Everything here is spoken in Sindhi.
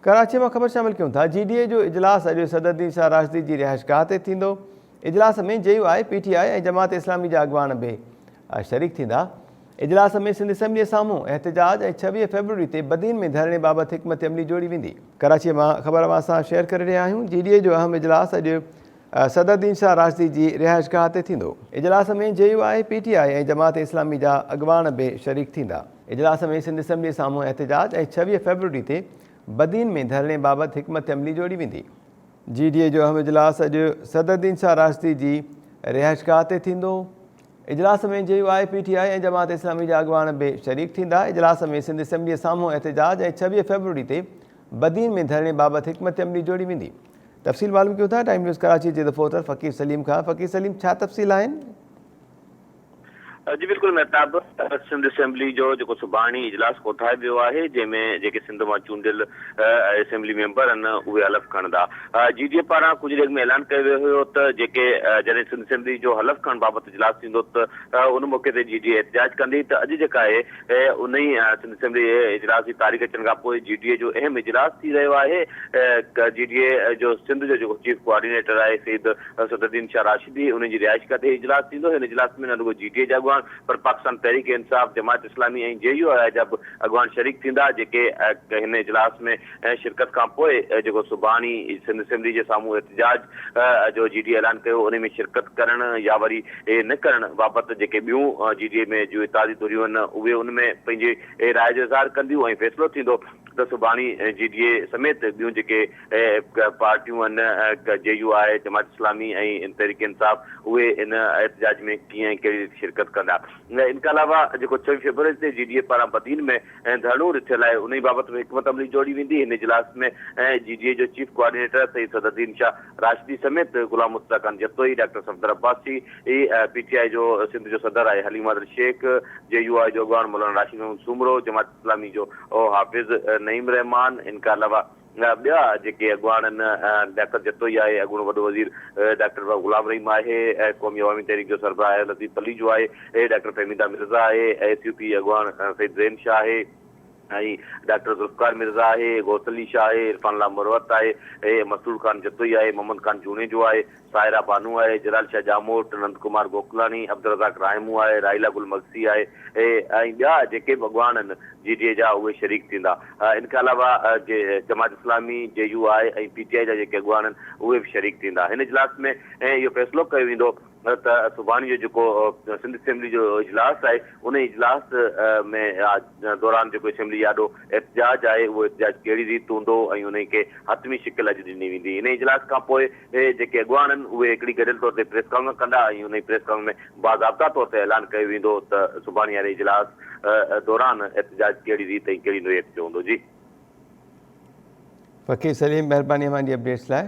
ڪراچي مان خبر شامل ڪيون ٿا، جي ڊي اي جو اجلاس اڄ صدرالدين شاهه راشدي جي رهائشگاهه تي ٿيندو، اجلاس ۾ J U I, P T I ۽ Jamaat Islami جا اڳواڻ به شريڪ ٿيندا. اجلاس ۾ سنڌ اسيمبليء سامهون احتجاج ۽ 26 فيبروري تي بدين ۾ ڌرڻي بابت حڪمت عملي جوڙي ويندي. ڪراچي مان خبر اوهان سان شيئر ڪري رهيا آهيون، جي ڊي اي جو اهم اجلاس اڄ صدرالدين شاهه راشدي جي رهائشگاهه تي ٿيندو. اجلاس ۾ J U I, P T I ۽ Jamaat Islami جا اڳواڻ به شريڪ ٿيندا. اجلاس ۾ سنڌ اسيمبلي سامهون احتجاج ۽ 26 فيبروري تي بدين ۾ ڌرڻي بابت حڪمت عملي جوڙي ويندي. جي ڊي اي جو اهم اجلاس اڄ صدرالدين شاهه راشدي جي رهائشگاهه تي ٿيندو. اجلاس ۾ J U I, P T I ۽ Jamaat Islami جا اڳواڻ به شريڪ ٿيندا. اجلاس ۾ سنڌ اسيمبلي سامهون احتجاج ۽ 26 فيبروري تي بدين ۾ ڌرڻي بابت حڪمت عملي جوڙي ويندي. تفصيل معلوم ڪيون ٿا ٽائيم نيوز ڪراچي جي رپورٽر فقير سليم کان. فقير سليم ڇا تفصيل آهن؟ جي بلڪل مهتاب، سنڌ اسيمبلي جو جيڪو سڀاڻي اجلاس ڪوٺايو ويو آهي جنهن ۾ جيڪي سنڌ مان چونڊيل اسيمبلي ميمبر آهن اهي حلف کڻندا. جي ڊي اي پاران ڪجهه ڏينهن اڳ ۾ اعلان ڪيو ويو هيو ته جيڪي جڏهن سنڌ اسيمبلي جو حلف کڻڻ بابت اجلاس ٿيندو ته ان موقعي تي جي ڊي اي احتجاج ڪندي ته اڄ جيڪا آهي انهي سنڌ اسيمبلي اجلاس جي تاريخ اچڻ کان پوء جي ڊي اي جو اهم اجلاس ٿي رهيو آهي. جي ڊي اي جو سنڌ جو جيڪو چيف ڪوآرڊينيٽر آهي سيد صدرالدين شاهه راشدي انهن جي رهائش گاهه تي هي اجلاس ٿيندو. هن اجلاس ۾ نه رڳو جي ڊي اي جا اڳواڻ پر پاڪستان تحريڪ انصاف، جماعت اسلامي ۽ جي يو آء جا به اڳواڻ شريڪ ٿيندا جيڪي هن اجلاس ۾ شرڪت کان پوء جيڪو سڀاڻي سنڌ اسيمبلي جي سامهون احتجاج جو جي ڊي اي اعلان ڪيو انهي ۾ شرڪت ڪرڻ يا وري نه ڪرڻ بابت جيڪي ٻيون جي ڊي اي ۾ جون اتحادي ڌريون آهن اهي ان ۾ پنهنجي راء جو اظهار ڪنديون ۽ فيصلو ٿيندو ته سڀاڻي جي ڊي اي سميت ٻيون جيڪي پارٽيون آهن جي يو آء، جماعت اسلامي ۽ تحريڪ انصاف اهي ان احتجاج ۾ ڪيئن ۽ ڪهڙي ريت شرڪت ڪندا. ان کان علاوه جيڪو 26 فيبروري تي جي ڊي اي پاران بدين ۾ ڌرڻو رٿيل آهي انهي بابت به حڪمت عملي جوڙي ويندي. هن اجلاس ۾ جي ڊي اي جو چيف ڪوآرڊينيٽر سيد صدرالدين شاهه راشدي سميت Ghulam Murtaza Khan Jatoi, doctor Safdar Abbasi, P T I جو سنڌ جو صدر آهي حليم عادل شيخ، جي يو آء جو اڳواڻ مولانا راشد محمود سومرو، جماعت اسلامي جو حافظ نعيم الرحمان، ان کان علاوه ٻيا جيڪي اڳواڻ آهن لياقت جتوئي آهي، اڳوڻو وڏو وزير ڊاڪٽر غلام رحيم آهي، قومي عوامي تحريڪ جو سربراهه لطيف پليجو آهي، ڊاڪٽر فهميده مرزا آهي، ايس يو پي اڳواڻ سيد زين شاهه آهي ۽ ڊاڪٽر ذوالفقار مرزا آهي، غوث علي شاهه آهي، عرفان الله مروت آهي، مسرور خان جتوئي آهي، محمد خان جوڻيجو آهي، سائره بانو آهي، جلال شاهه ڄاموٽ، نند ڪمار گوڪلاڻي، عبدالرزاق راهمون آهي، راحيلا گل مگسي آهي ۽ ٻيا جيڪي به اڳواڻ آهن جي ڊي اي جا اهي شريڪ ٿيندا. ان کان علاوه Jamaat Islami, J U I ۽ P T I جا جيڪي اڳواڻ آهن اهي به شريڪ ٿيندا. هن اجلاس ۾ اهو فيصلو ڪيو ويندو ته سڀاڻي جو جيڪو سنڌ اسيمبلي جو اجلاس آهي ان اجلاس ۾ دوران جيڪو اسيمبلي جي آڏو احتجاج آهي اهو احتجاج ڪهڙي ريت هوندو ۽ انهي کي حتمي شڪل اڄ ڏني ويندي. انهي اجلاس کان پوء جيڪي اڳواڻ آهن اهي هڪڙي گڏيل طور تي پريس ڪانفرنس ڪندا ۽ انهي پريس ڪانفرنس ۾ باضابطا طور تي اعلان ڪيو ويندو ته سڀاڻي واري اجلاس دوران احتجاج ڪهڙي ريت ۽ ڪهڙي نوعيت جو هوندو. جي. فقير سليم مهرباني اوهان جي اپڊيٽس لاء.